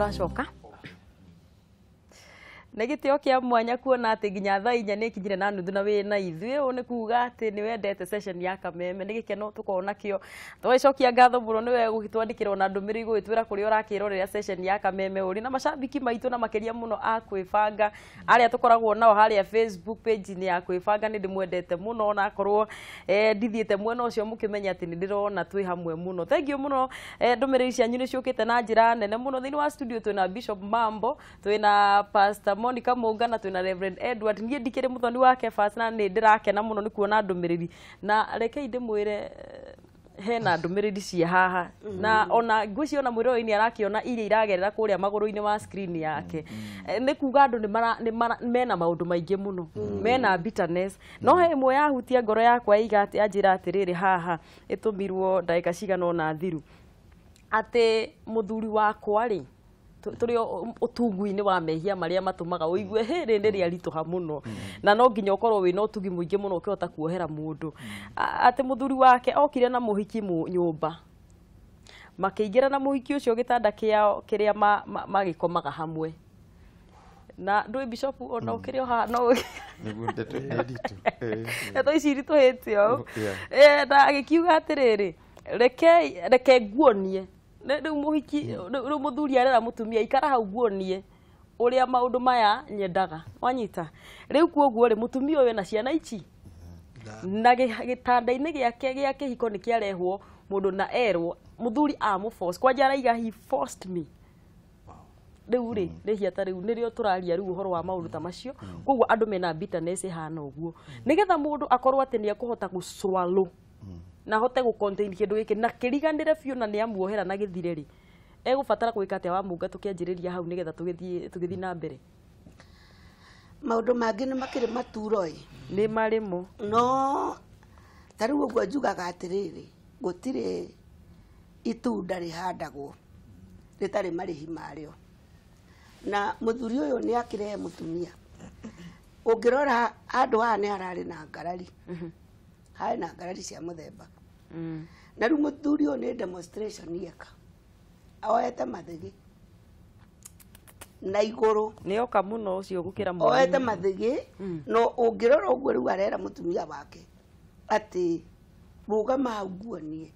Tũracoka nĩ gĩtĩo kĩa mwanya kuona atĩ nginya thaa 4 nĩ ikinyire na nuthu na wĩ na ithuĩ. Ũũ nĩ kuga atĩ nĩ wendete session ya Kameme, nĩ gĩkeno tũkorwo nakĩo. Tũgagĩcokia ngatho mũno nĩwe gũgĩtwandĩkĩra ona ndũmĩrĩri gũgĩtwĩra kũrĩa ũrakĩrorera session ya Kameme ũrĩ na macambiki maitũ na makĩria mũno a kwĩbanga arĩa tũkoragwo nao harĩa Facebook page-inĩ ya kwĩbanga. Nĩ ndĩmwendete mũno na akorwo ndithiĩte mwena ũcio mũkĩmenya atĩ nĩ ndĩrona twĩ hamwe mũno. Thank you mũno. Ndũmĩrĩri cianyu nĩ ciũkĩte na njĩra nene mũno. Thĩinĩ wa studio twĩna Bishop Mambo, twĩna Pastor Monica Munga na twĩna Reverend Edward. Niĩ ndikĩrĩ mũthoni wake Fast na nĩ ndĩrakena mũno nĩ kuona ndũmĩrĩri, na rekei ndĩmwĩre hena ndũmĩrĩri cia haha na ona ngwĩciria ona mwĩrori-inĩ arakĩona iria iragerera kũrĩa magũrũ-inĩ ma screen yake. Nĩ kuga andũ nĩ mena maũndũ maingĩ mũno, mena bitterness, no he ĩmwe yahutia ngoro yakwa iga atĩ anjĩra atĩrĩrĩ haha ĩtũmirwo ndagĩka cigana ũna thiru atĩ mũthuri wakwa rĩ tũrĩ ũtungu-inĩ wa mehia marĩa matũmaga ũigue hĩ rĩ nĩ rĩaritũha mũno na no nginya ũkorwo wĩna ũtugi mũingĩ mũno ũkĩhota kuohera mũndũ. Atĩ mũthuri wake okire na mũhiki nyũmba, makĩingĩra na mũhiki ũcio gĩtanda kĩao kĩrĩa magĩkomaga hamwe na ndũĩ Bishop ona ũkĩrĩ o haha no nĩguo ndeto nĩ nditũ. Ndeto ici iritũhĩte ũũ. Na agĩkiuga atĩrĩrĩ, reke nguonie rĩu mũhiki rĩu mũthuri arera mũtumia ikara hau nguonie ũrĩa maũndũ maya nyendaga wanyita. Rĩu kuoguo rĩ mũtumia ũyũ ena ciana ici na gĩtanda-inĩ gĩake gĩa kĩhiko nĩ kĩarehwo mũndũ na erwo mũthuri amũforce kwanja araiga he forced me. Rĩu rĩ rĩhia ta rĩu nĩrĩo tũraria rĩu ũhoro wa maũndũ ta macio. Koguo andũ mena bitterness ĩhana ũguo nĩgetha mũndũ akorwo atĩ nĩ ekũhota gũswallow na ahote gũ contain kĩndũ gĩkĩ na kĩriganĩre biũ na nĩ amuohera na gĩthire rĩ egũbatara gwĩka atĩa wa Munga tũkĩanjĩrĩria hau nĩgetha tũgĩthiĩ na mbere. Maũndũ mangĩ nĩ makĩrĩ maturo ĩ nĩ marĩmo no ta rĩu ũguo njugaga atĩrĩrĩ gũtirĩ itunda rĩhandagwo rĩtarĩ marĩhi marĩo na mũthuri ũyũ nĩ akĩrehe mũtumia. Ũngĩrora handũ haha nĩ hararĩ na ngarari, harĩ na ngarari cia mũthemba na rĩu mũthuri ũyũ nĩ demonstration eka oete mathĩgĩ na igũrũ nĩ oka mũno ũcio gũkĩra oete mathĩgĩ no ũngĩrora ũguo rĩu arera mũtumia wake atĩ rũgama hau nguonie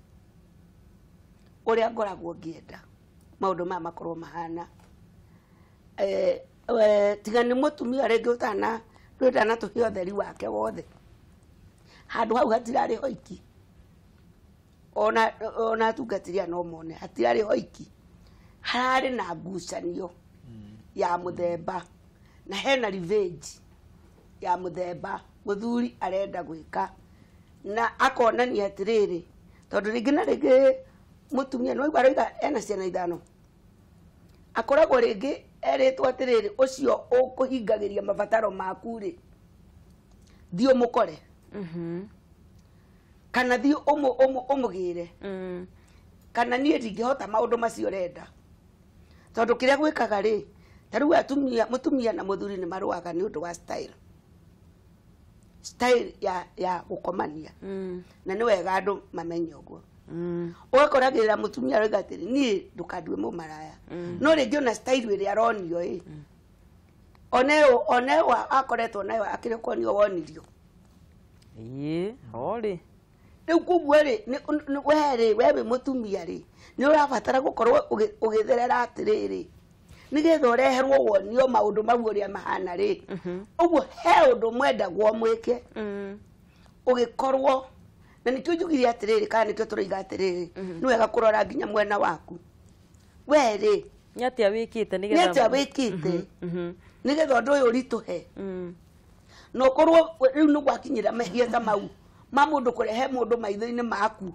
ũrĩa ngoragwo ngĩenda maũndũ maya makorwo mahana. Tiga nĩ mũtumia rĩngĩ ũtana ndũtanatũhe ũtheri wake wothe handũ hau hatirarĩ hoiki ona atungatĩri aya no mone hatirarĩ hoiki hararĩ na ngucanio ya mũthemba na hena revenge ya mũthemba mũthuri arenda gwĩka na akonania atĩrĩrĩ tondũ rĩngĩ na rĩngĩ mũtumia no aroiga ena ciana 5 akoragwo rĩngĩ erĩtwo atĩrĩrĩ ũcio ũkũhingagĩria mabataro maku rĩ thiĩ ũmũkore kana thiĩ ũmũgĩre kana niĩ ndingĩhota maũndũ macio ũrenda tondũ kĩrĩa gwĩkaga rĩ ta rĩu atumia mũtumia na mũthuri nĩ marũaga nĩ ũndũ wa style ya gũkomania na nĩ wega andũ mamenye ũguo. Ũgakoragĩrĩra mũtumia aroiga atĩrĩ niĩ ndũkandue mũmaraya no rĩngĩ ona style ĩrĩa aronio ĩ oneyo akoretwo nayo akĩrĩ kuonio wonirio ĩĩ horĩ rĩu koguo rĩ we rĩ we wĩ mũtumia rĩ nĩ ũrabatara gũkorwo ũgĩtherera atĩrĩrĩ nĩgetha ũreherwo wonio maũndũ mau ũrĩa mahana rĩ ũguo he ũndũ mwendagwo mwĩke ũgĩkorwo na nĩkĩo njugire atĩrĩrĩ kana nĩkĩo tũroiga atĩrĩrĩ nĩ wega kũrora nginya mwena waku we rĩ nĩ atĩa wĩkĩte nĩgetha nĩ atĩa wĩkĩte nĩgetha ũndũ ũyũ ũritũhe na ũkorwo rĩu nĩ gwakinyĩra mehia ta mau ma mũndũ kũrehe mũndũ maitho-inĩ maku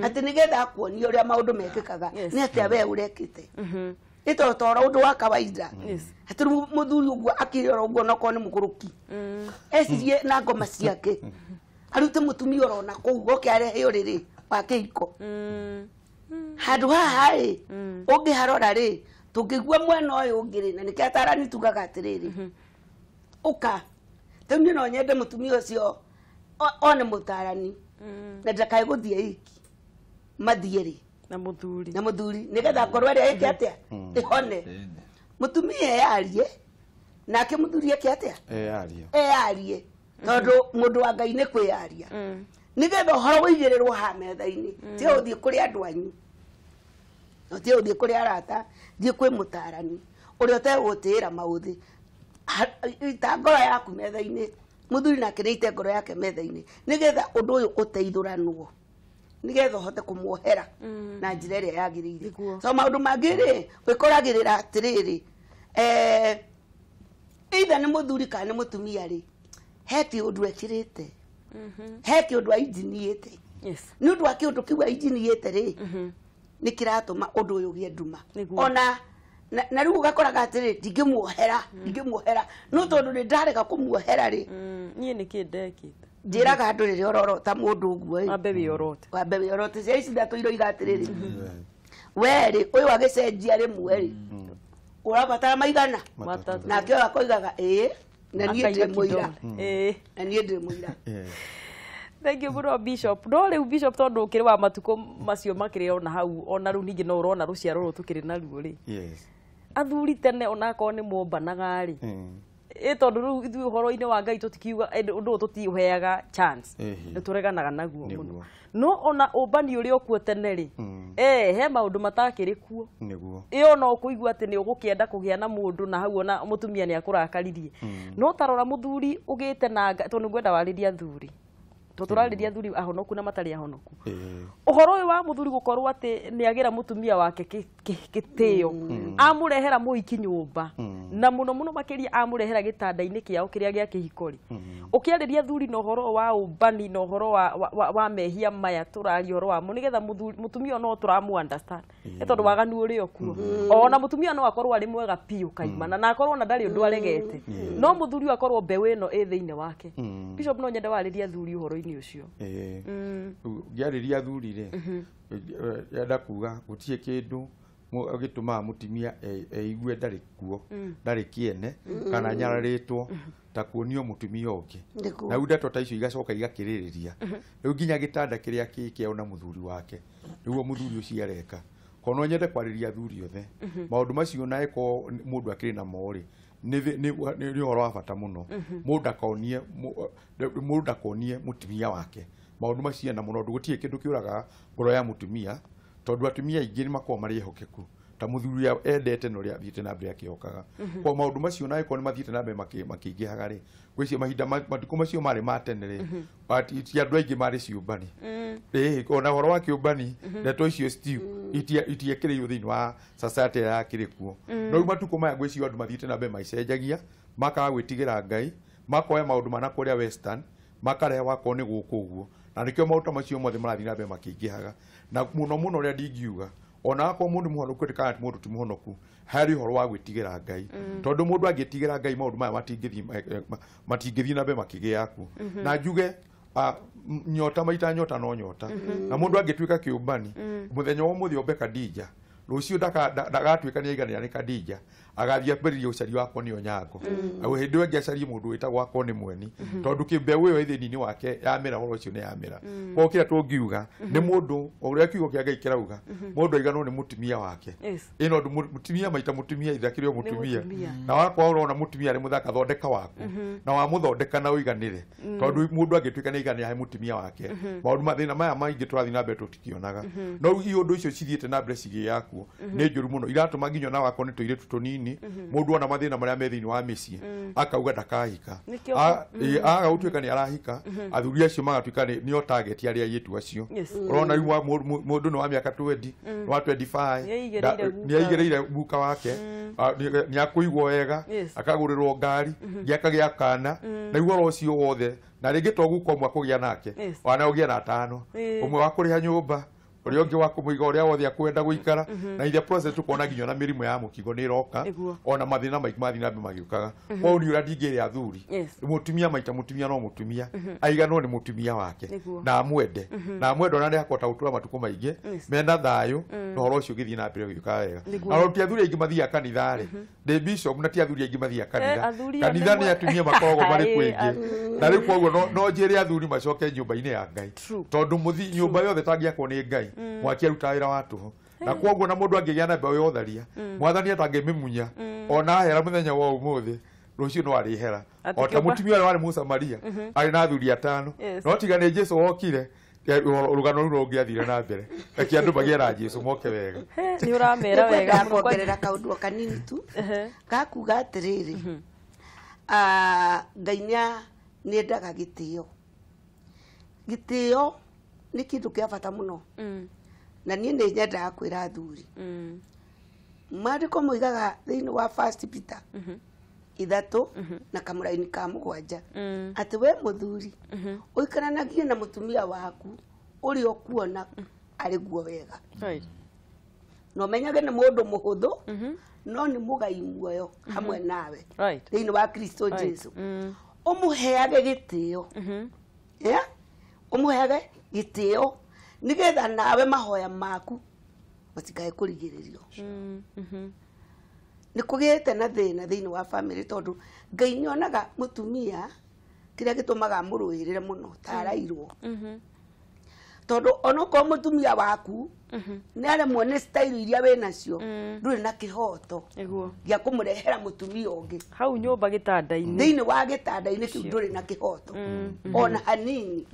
atĩ nĩgetha akuonie ũrĩa maũndũ mekĩkaga nĩ atĩa we ũrekĩte ĩtotora ũndũ wa kawaida atĩ rĩu mũthuri ũguo akĩrora ũguo onokorwo nĩ mũgũrũki ecirie na ngoma ciake arute mũtumia orona kũu oke arehe ũrĩrĩ wa kĩhiko handũ haha rĩ ũngĩharora rĩ tũngĩigua mwena ũyũ ũngĩ rĩ na nĩkĩo atarani tugaga atĩrĩrĩ ũka rĩu niĩ no nyende mũtumia ũcio one mũtarani na ndakae gũthiĩ iki mathiĩ rĩ Na muthuri. Na muthuri nigetha ngoro ĩrĩa ĩke atĩa? Ĩhone. Mutumia eyarie nake muthuri eke atĩa? Eyarie. Eyarie. Tondu mundu wa Ngai nĩ kwĩyaria. Nigetha ũhoro wĩigĩrĩrwo ha metha-inĩ. Ti ũthiĩ kũrĩ andũ anyu. Ti ũthiĩ kũrĩ arata, thiĩ kwĩ mũtaarani ũrĩa ũtegũtĩĩra maũthĩ. Ita ngoro yaku metha-inĩ. Muthuri nake nĩ ngoro yake metha-inĩ. Nigetha ũndũ ũyũ ũteithũranwo. Nigetha ũhote kũmuohera na njĩra ĩrĩa yagĩrĩire. So maũndũ mangĩ rĩ, wĩkoragĩrĩra atĩrĩrĩ, either nĩ mũthuri kana nĩ mũtumia rĩ, he kĩũndũ ekĩrĩte. He kĩũndũ ainjiniĩte. Yes. Nĩ ũndũ wa kĩũndũ kĩu ainjiniĩte rĩ, nĩ kĩratũma ũndũ ũyũ ũgĩe nduma. Ona na rĩu ũgakoraga atĩrĩ, ndingĩmuohera no tondũ nĩ ndarega kũmuohera rĩ, niĩ nĩkĩ ndekĩte? Njĩraga andũ rĩrĩa ũrorota mũndũ ũguo ĩ, wambe wĩorote. Wambe wĩorote. Ciana ici ithatũ iroiga atĩrĩrĩ, we rĩ, ũyũ agĩcenjia rĩmwe rĩ, ũrabatara maigana matatũ. Nake ũyũ akoigaga ĩĩ, na niĩ ndĩ mũira. Na niĩ ndĩ mũira. Thank you mũno Bishop. No rĩu Bishop tondũ ũkĩrĩ wa matukũ macio makĩrĩ ona hau, ona rĩu ningĩ no ũrona rũciaro rũrũ tũkĩrĩ naruo rĩ. Yes. Athuri tene onakorwo nĩ mombanaga rĩ, ĩ tondũ rĩu ithuĩ ũhoro-inĩ wa Ngai tũtikiuga ũndũ ũyũ tũtiũheaga chance, nĩ tũreganaga naguo mũno. No ona ũmbani ũrĩa ũkuo tene rĩ, he maũndũ matakĩrĩ kuo. Nĩguo. Ĩ ona ũkũigua atĩ nĩ ũgũkĩenda kũgĩa na mũndũ na hau ona mũtumia nĩ akũrakaririe. No tarora mũthuri ũgĩte na Ngai, tondũ nĩngwenda warĩrie athuri. Tondũ tũrarĩria athuri ahonoku na matarĩ ahonoku. Ũhoro ũyũ wa mũthuri gũkorwo atĩ nĩ agĩra mũtumia wake gĩtĩo, amũrehera mũhiki nyũmba, na mũno mũno makĩria amũrehera gĩtanda-inĩ kĩao kĩrĩa gĩa kĩhiko rĩ. Ũkĩarĩria athuri na ũhoro wa ũmbani na ũhoro wa mehia maya tũraria ũhoro wamo, nĩgetha mũtumia no tũramũ understand. Nĩ tondũ waganu ũrĩ o kuo. Ona mũtumia no akorwo arĩ mwega biũ kaimana, na akorwo ona ndarĩ ũndũ aregete. No mũthuri ũyũ akorwo mbeũ ĩno ĩ thĩinĩ wake. Bishop, no nyende warĩrie athuri ũhoro-inĩ ũcio. Ngĩarĩria athuri rĩ, enda kuga gũtirĩ kĩndũ gĩtũmaga mũtumia eigue ndarĩ kuo, ndarĩ kĩene, kana anyararĩtwo ta kuonio mũtumia ũngĩ. Na rĩu ndeto ta icio igacoka igakĩrĩrĩria. Rĩu nginya gĩtanda kĩrĩa kĩ kĩao na mũthuri wake, nĩguo mũthuri ũcio areka. Kono nyende kwarĩria athuri othe. Maũndũ macio na ĩkorwo mũndũ akĩrĩ namo rĩ, nĩ ũhoro wa bata mũno. Mũndũ ndakonie mũtumia wake maũndũ macio na mũno, gũtirĩ kĩndũ kĩũragaga ngoro ya mũtumia, tondũ atumia aingĩ nĩ makoragwo marĩ ehokeku ta mũthuri endete na ũrĩa athiĩte na mbere akĩhokaga. Kwa maũndũ macio na ĩkorwo nĩ mathiĩte na mbere makĩingĩhaga rĩ, ngwĩciria mahinda matukũ macio marĩ ma tene rĩ, ti andũ aingĩ marĩ ciũmbani. Ona ũhoro wa kĩũmbani, ndeto icio still itiekĩrĩirwo thĩinĩ wa society ĩrĩa yakĩrĩ kuo. No rĩu matukũ maya ngwĩciria andũ mathiĩte na mbere magĩcenjagia, makaga gwĩtigĩra Ngai, makoya maũndũ ma nakũrĩa western, makarehe wakorwo nĩ gũkũ ũguo. Na nĩkĩo maũndũ macio mothe marathiĩ na mbere makĩingĩhaga. Na mũno mũno ũrĩa ndingiuga, ona akorwo mũndũ mũhonoku kana mũndũ ti mũhonoku, harĩ ũhoro wa gwĩtigĩra Ngai. Tondũ mũndũ angĩtigĩra Ngai maũndũ maya matingĩthiĩ na mbere makĩgĩa kuo. Na njuge nyota maita nyota no nyota. Na mũndũ angĩtuĩka kĩũmbani, mũthenya wa ũmũthĩ ombe Khadija, rũciũ ndagatuĩka nĩ aiganĩra nĩ Khadija, agathiĩ ambĩrĩrie ũcaria wakwa nĩ Onyango. Au hĩndĩ ĩyo ĩngĩ acarie mũndũ wĩtagwo wakwa nĩ Mweni, tondũ kĩmbeũ ĩyo ĩ thĩinĩ wake yamera ũhoro ũcio nĩ yamera. Koguo kĩrĩa tũngiuga nĩ mũndũ, o ũrĩa kiugo kĩa Ngai kĩrauga, mũndũ aiganwo nĩ mũtumia wake. Ĩno ũndũ mũtumia maita mũtumia ithe akĩrĩ o mũtumia. Na wakwa ũrona mũtumia arĩ mũthaka, thondeka waku. Na wamũthondeka na ũiganĩre. Tondũ mũndũ angĩtuĩka nĩ aiganĩra he mũtumia wake, maũndũ mathĩna maya maingĩ tũrathiĩ na mbere tũtikĩonaga. No rĩu iũndũ icio cithiĩte na mbere cigĩaga kuo nĩ njũru mũno, iratũma nginya ona wakorwo nĩ tũirĩtu tũnini, mũndũ ona mathĩna marĩa me thĩinĩ wa mĩciĩ akauga ndakahika. Aga gũtuĩka nĩ arahika, athuri acio magatuĩka nĩo target arĩa airĩtu acio. Ũrona rĩu mũndũ nĩ wa mĩaka 20, nĩ wa 25, nĩ aigĩrĩire guka wake, nĩ akũigwo wega, akagũrĩrwo ngari, gĩakagĩa kana, na rĩu ũhoro ũcio wothe, na rĩngĩ to guka ũmwe akũgĩa nake, ona ũgĩe na atano, ũmwe wa kũrĩha nyũmba, ũrĩa ũngĩ wa kũmũiga ũrĩa wothe akwenda gũikara, na in the process tũkona nginya ona mĩrimũ ya mũkingo nĩ ĩroka, ona mathĩna maingĩ mathiĩ na mbere magĩũkaga. Koguo niĩ ũrĩa ndingĩra athuri, mũtumia maita mũtumia no mũtumia, aiganwo nĩ mũtumia wake, na amwende, na amwende ona nĩ akũhota gũtũra matukũ maingĩ mena thayũ, na ũhoro ũcio ũgĩthiĩ na mbere ũgĩũkaga wega. Na ti athuri aingĩ mathiaga kanitha rĩ, ndĩ bishop na ti athuri aingĩ mathiaga kanitha. Kanitha nĩ atumia makoragwo marĩ kwĩngĩ. Na rĩu koguo no njĩre athuri macoke nyũmba-inĩ ya Ngai, tondũ mũthi nyũmba yothe tangĩakwo nĩ Ngai, Mwaki arutaga wĩra wa tũhũ. Na kwoguo na mũndũ angĩgĩa na mbeũ ya ũtharia, mwathani atangĩmĩmunya ona ahera mũthenya wa ũmũthĩ, rũciũ no arĩhera. Atĩ O ta kĩũmba- mũtumia ũrĩa warĩ Mũsamaria arĩ na athuri atano, no tiga nĩ Jesũ wokire, rũgano rũu rũngĩathire na mbere. Reke andũ magĩe na Jesũ moke wega. Nĩ ũramera wega Nĩngwendaga mũno. kuongerera kaũndũ o kanini tu gakuga atĩrĩrĩ, Ngai nĩendaga gĩtĩo. Gĩtĩo nĩ kĩndũ kĩa bata mũno, na niĩ nĩ nyendaga kwĩra athuri, maandĩko moigaga thĩinĩ wa First Peter 3 na kamũraini ka 7 atĩ we mũthuri ũikaranagie na mũtumia waku ũrĩa ũkuona arĩ guo wega, na ũmenyage nĩ mũndũ mũhũthũ no nĩ mũgai muoyo hamwe nawe thĩinĩ wa Kristo Jesu. Ũmũheage gĩtĩo, yeah? Ũmũheage gĩtĩo nĩgetha nawe mahoya maku matikae kũrigĩrĩrio. Nĩ kũgĩte na thĩna thĩinĩ wa famĩlĩ tondũ Ngai nĩonaga mũtumia kĩrĩa gĩtũmaga amũrũĩrĩre mũno ta arairwo, tondũ onokorwo mũtumia waku nĩ aremwo nĩ style iria wĩ nacio, ndũrĩ na kĩhoto Nĩguo. gĩa kũmũrehera mũtumia ũngĩ hau nyũmba gĩtanda-inĩ. Thĩinĩ wa gĩtanda-inĩ kĩu ndũrĩ na kĩhoto ona hanini.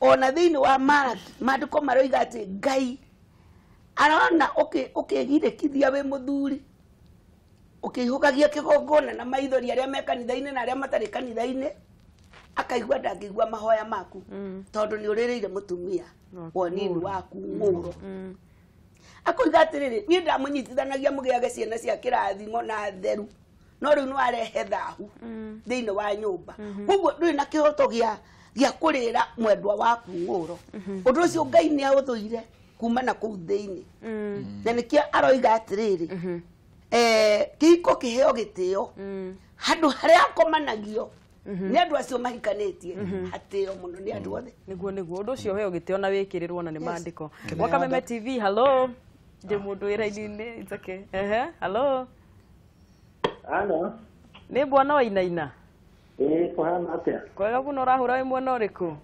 Ona thĩinĩ wa Malaki maandĩko maroiga atĩ Ngai arona ũkĩgirĩkithia wĩ mũthuri ũkĩihũgagia kĩgongona na maithori arĩa me kanitha-inĩ na arĩa matarĩ kanitha-inĩ, akaigua ndangĩigua mahoya maku tondũ nĩ ũrĩrĩire mũtumia wonini waku ng'ũro. Akoiga atĩrĩrĩ, niĩ ndamũnyitithanagia mũgĩage ciana cia kĩrathimo na theru, no rĩu nĩ warehe thahu thĩinĩ wa nyũmba, koguo ndũrĩ na kĩhoto gĩa kũrĩra mwendwa waku ng'ũro. Ũndũ ũcio Ngai nĩ aũthũire kuma na kũu thĩinĩ, na nĩkĩo aroiga atĩrĩrĩ, kĩhiko kĩheo gĩtĩo handũ harĩa akomanagio nĩ andũ acio mahikanĩtie, hatĩo mũno nĩ andũ othe. Nĩguo nĩguo ũndũ ũcio ũheo gĩtĩo na wĩkĩrĩrwo na nĩ maandĩko. Wakameme TV, hello. Ndĩ mũndũ wĩ raini-inĩ, it's okay. Ehe, hello. Halo. Nĩ bwana Wainaina. Ĩĩ, kũhana atĩa? Kwega mũno. Ũrahũra wĩ mwena ũrĩkũ?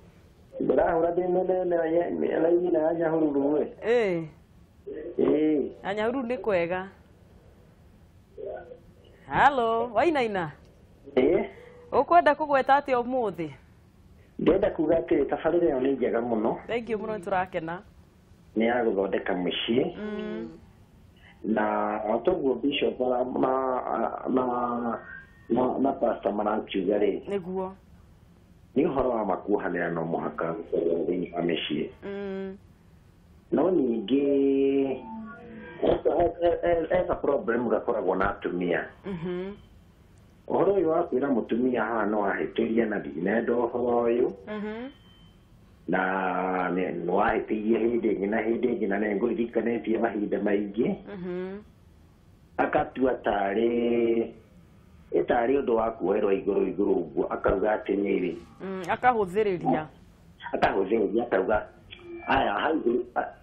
Ndĩrahũra ndĩ mwena raini na ya Nyahururu ĩ. Ĩĩ. Ĩĩ. Na Nyahururu nĩ kwega. Hello, Wainaina. Ĩĩ. Ũkwenda kũgweta atĩa ũmũthĩ? Ndĩrenda kuga atĩrĩ, tabarĩra ĩyo nĩ njega mũno. Thank you mũno, nĩtũrakena. Nĩ ya gũthondeka mũciĩ. Na o toguo bishop na pastor marakiuga rĩ, Nĩguo. nĩ ũhoro wa makuohanĩra no mũhaka gũkorwo thĩinĩ wa mĩciĩ. No ningĩ eka problem gakoragwo na atumia. Ũhoro ũyũ wa kwĩra mũtumia haha no ahĩtĩrie na ndinenda ũhoro ũyũ, na nĩ wahĩtĩirie hĩndĩ ĩngĩ na hĩndĩ ĩngĩ, na nĩ ngũririkanĩtie mahinda maingĩ, akatua tarĩ ĩtarĩ ũndũ wa kuoerwo igũrũ igũrũ ũguo, akauga atĩrĩrĩ, Akahũthĩrĩria. Akahũthĩrĩria akauga aya hau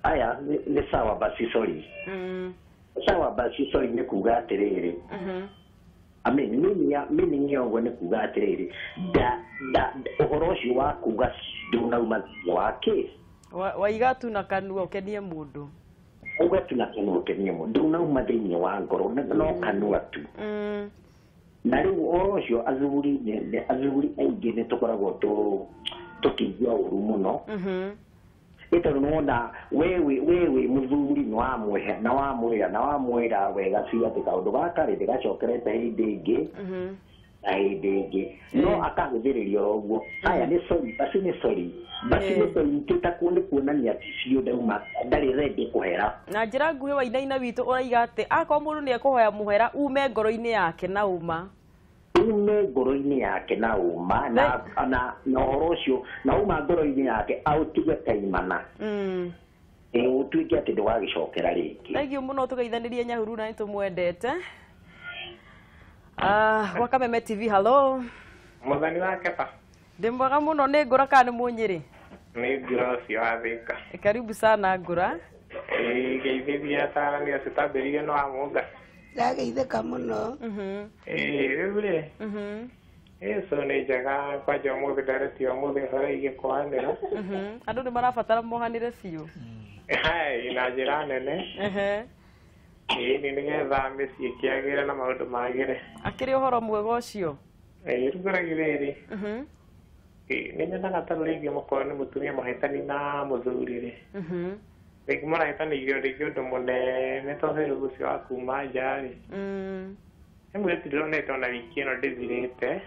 aya nĩ sawa basi sorry. Sawa basi sorry nĩ kuga atĩrĩrĩ, I mean, meaning ya ũguo nĩ kuga atĩrĩrĩ, da ũhoro ũcio wa kuga ndũnauma thĩinĩ wa case. Waiga tu na kanua ũkenie mũndũ. Uga tu na kanua ũkenie mũndũ, ndũnauma thĩinĩ wa ngoro, no kanua tu. Na rĩu ũhoro ũcio athuri athuri aingĩ nĩ tũkoragwo tũkĩigua ũru mũno. Ĩ tondũ nĩwona we wĩ mũthuri nĩ wamwĩhe na wamwĩra na wamwĩra wega biũ atĩ kaũndũ gaka rĩ ndĩgacokerete hĩndĩ ĩngĩ na hĩndĩ ĩngĩ, no akahũthĩrĩria oro ũguo, aya nĩ sorry basi, nĩ sorry basi, nĩ sorry, nĩ nĩ kuonania ti biũ ndauma ndarĩ ready kũhera. Na njĩra nguhĩ Wainaina witũ ũraiga atĩ akorwo mũndũ nĩ ekũhoya mũhera ume ngoro-inĩ yake na ũma. Ume ngoro-inĩ yake na ũma na ũhoro ũcio na uma ngoro-inĩ yake aũtige kaimana. Ĩ ũtuĩke atĩ ndũgagĩcokera rĩngĩ. Thank you mũno, tũgeithanĩrie Nyahururu na nĩtũmwendete. Wakameme TV, hello. Mũthoni wa Kefa. Ndĩ mwega mũno. Nĩ Ngũra kana nĩ Mũnyĩrĩ? Nĩ Ngũra ũcio wa Thĩka. Karibu sana Ngũra. Ĩĩ, geithĩria atarani acio tambĩrĩrie no amũnga. Ndageithĩka mũno. Ĩĩ, rĩu rĩ, Ĩĩ so nĩ njega kwanja ũmũthĩ ndareti ũmũthĩ ũhoro wĩgiĩ kũhanĩra. Andũ nĩ marabatara mohanĩre biũ. Hai, na njĩra nene. Ĩĩ nĩ nĩgetha mĩciĩ ĩkĩagĩre na maũndũ magĩre. Akĩrĩ ũhoro mwega ũcio. Ĩĩ rĩu rĩrĩ. Nĩ nyonaga ta rĩngĩ mũkorwo nĩ mũtumia mũhĩtani na mũthuri rĩ. Rĩngĩ mũrahĩtanĩirio rĩngĩ ũndũ mũnene tondũ rĩu ũcio wa kuma nja rĩ. Nĩ mũirĩtu ndĩronete ona wiki ĩno ndĩthirĩte.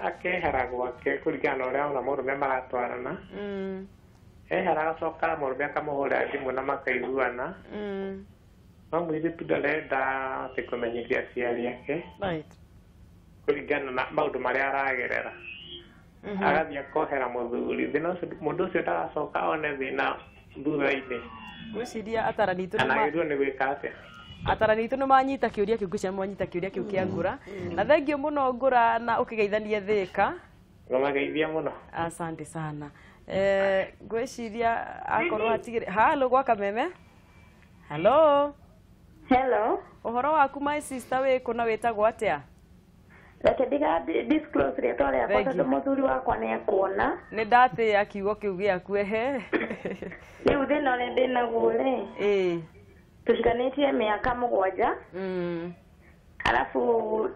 Akehera gwake kũringana na ũrĩa ona mũrũme maratwarana. Ehera agacoka mũrũme akamũhũrĩra thimũ na makaiguana. No mũirĩtu ndarenda atĩ kũmenyithia aciari ake. Right. Kũringana na maũndũ marĩa aragerera. Agathiĩ akohera mũthuri. Thĩna ũcio mũndũ ũcio ndagacoka one thĩna thutha-inĩ. Ngwĩciria atarani itũ Kana agĩrĩirwo nĩ gwĩka atĩa? Atarani itũ nĩ manyita kĩũria kĩu, ngwĩciria manyita kĩũria kĩu kĩa Ngũra. Na thengiũ mũno Ngũra, na ũkĩgeithanie Thĩka. Ngũmageithia mũno. Asante sana. Ngwĩciria akorwo hatigĩrĩ halo gwa Kameme. Hello. Hello. Ũhoro waku my sister wĩkũ na wĩtagwo atĩa? Reke ndiga disclose rĩtwa rĩakwa tondũ mũthuri wakwa nĩ ekuona. Nĩ ndatĩĩa kiugo kĩu gĩaku ehe. Rĩu thĩna ũrĩa ndĩnaguo rĩ. Ĩĩ. Tũcikanĩtie mĩaka 7. Alafu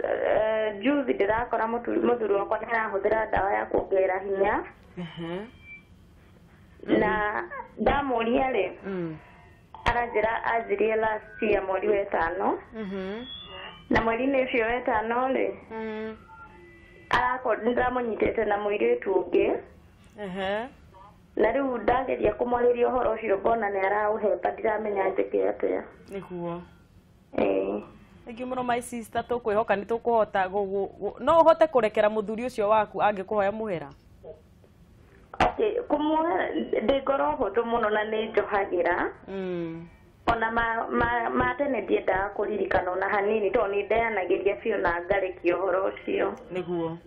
juzi ndĩrakora mũthuri wakwa nĩ arahũthĩra ndawa ya kuongerera hinya. Na ndamũria rĩ, aranjĩra anjirie last year mweri wa 5. Na mweri-inĩ ũcio wa 5 rĩ, arakorwo nĩndamũnyitĩte na mũirĩtu ũngĩ. Na rĩu ndageria kũmwarĩria ũhoro ũcio ngona nĩ araũhemba, ndiramenya njĩke atĩa. Nĩguo. Ĩĩ. Thank you mũno my sister, tũkwĩhoka nĩ tũkũhota no ũhote kũrekera mũthuri ũcio waku angĩkũhoya mũhera? Okay, kũmuohera ndĩ ngoro hũthũ mũno na nĩ njohagĩra. Ona ma tene ndiendaga kũririkana ona hanini tondũ nĩ ndeanagĩria biũ na ngarekia ũhoro ũcio. Nĩguo.